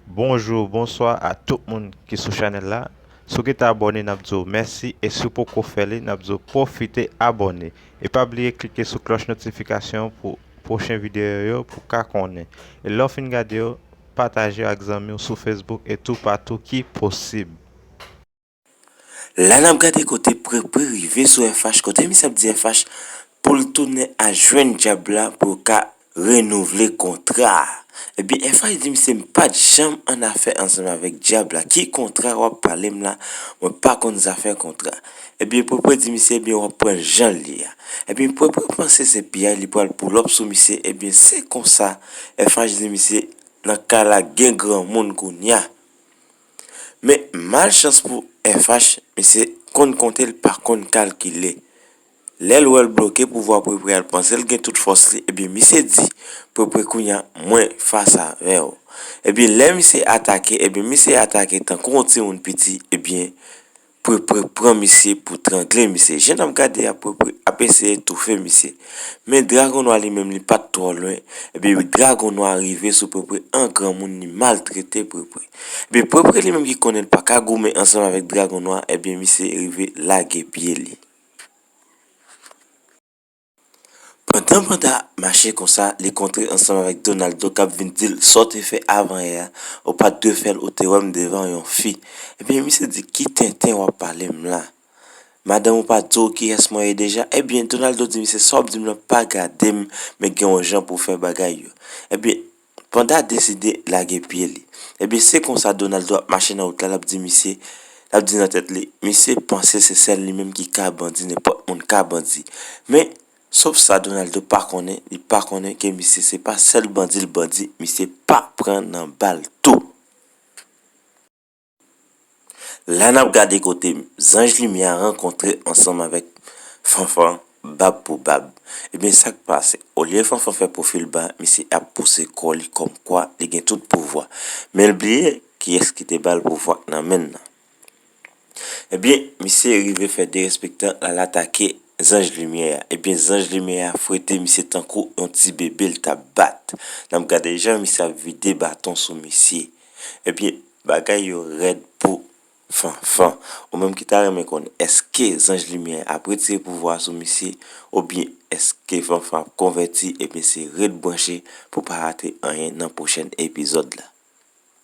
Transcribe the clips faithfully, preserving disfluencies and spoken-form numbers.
Bonjou, bonswa a tout moun ki sou chanèl la. Si w gentan abòne, n ap di w mèsi, e si w poko fè li, n ap di w pwofite abòne. E pa bliye klike sou klòch notifikasyon pou pwochen videyo yo pou w ka konnen. E lè w fin gade yo, pataje yo ak zanmi w sou Facebook e toupatou ki posib. La n ap gade kote Prepré rive sou F H, kote misye ap di F H pou l tounen al jwenn dyab la pou yo ka renouvle kontra a. Ebyen, F H di misye, "M pa t janm annafè ansanm avèk dyab la. Ki kontra w ap pale m la? Mwen pa konn zafè kontra." Ebyen, Prepré di misye, "Ebyen, w ap pran l jan l ye a." Ebyen, Prepré panse se piyay, li pral pull up sou misye. Ebyen, se konsa, F H di misye, "Nan kay la gen granmoun kounye a." Men, malchans pou F H, misye konn konte, l pa konn kalkile. Lè l wè l bloke, pouvwa Prepré a, l panse l gen tout fòs li, ebyen, misye di Prepré, "Kounye a, mwen fas avè w." Ebyen, lè misye atake, ebyen, misye atake tankou yon timoun piti, ebyen, Prepré pran misye pou trangle misye. Jan n ap gade a, Prepré ap eseye toufe misye. Men Dragon Nwa li menm, li pa t twò lwen. Ebyen, Dragon Nwa rive sou Prepré an granmoun, li maltrete Prepré. Ebyen, Prepré li menm ki konnen l pa ka goumen ansanm avèk Dragon Nwa, ebyen, misye rive lage pye li. Pandan Panda ap mache konsa, li kontre ansanm avèk Donaldo k ap vin di l, "Sa w te fè avan yè a, ou pa t dwe fè l, ou te wè m devan yon fi." Ebyen, misye di, "Ki tenten w ap pale m la? Madanm ou pa di w kiyès mwen ye deja?" Ebyen, Donaldo di misye, "Sa w ap di m lan pa gade m, men gen yon jan pou w fè bagay yo." Ebyen, Panda deside lage pye li. Ebyen, se konsa Donaldo ap mache nan wout la, l ap di misye, l ap di nan tèt li, misye panse se sèl li menm ki ka bandi, nenpòt moun ka bandi. Men, sof sa Donaldo pa konnen, li pa konnen ke misye se pa sèl bandi l bandi, misye pa pran nan bal tou. La n ap gade kote Zanj Limyè a rankontre ansanm avèk Fanfan, bab pou bab. Ebyen, sa k pase? Olye Fanfan fè pwofil ba, misye ap pouse kò li kòmkwa li gen tout pouvwa. Men l bliye kiyès ki te ba l pouvwa k nan men l lan. Ebyen, misye rive fè derespektan, l al atake Zanj Limyè a. Ebyen, Zanj Limyè a fwete misye tankou yon ti bebe l t ap bat. N ap gade jan misye ap vide baton sou misye. Ebyen, bagay yo rèd pou Fanfan. Ou menm ki ta renmen konn èske Zanj Limyè ap retire pouvwa sou misye, oubyen èske Fanfan ap konvèti, ebyen se ret branche pou pa rate anyen nan pwochèn epizòd la.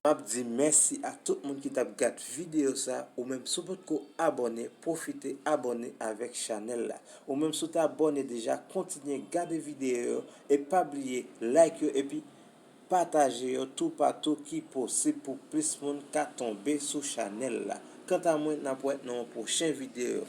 M ap di mèsi a tout moun ki t ap gad videyo sa, ou menm si w potko abòne, pwofite abòne avèk chanèl la. Ou menm si w te abòne deja, kontinye gade videyo yo e pa bliye like yo epi pataje yo toupatou ki posib pou plis moun ka tonbe sou chanèl la. Kanta mwen, n ap wè nan yon pwochen videyo.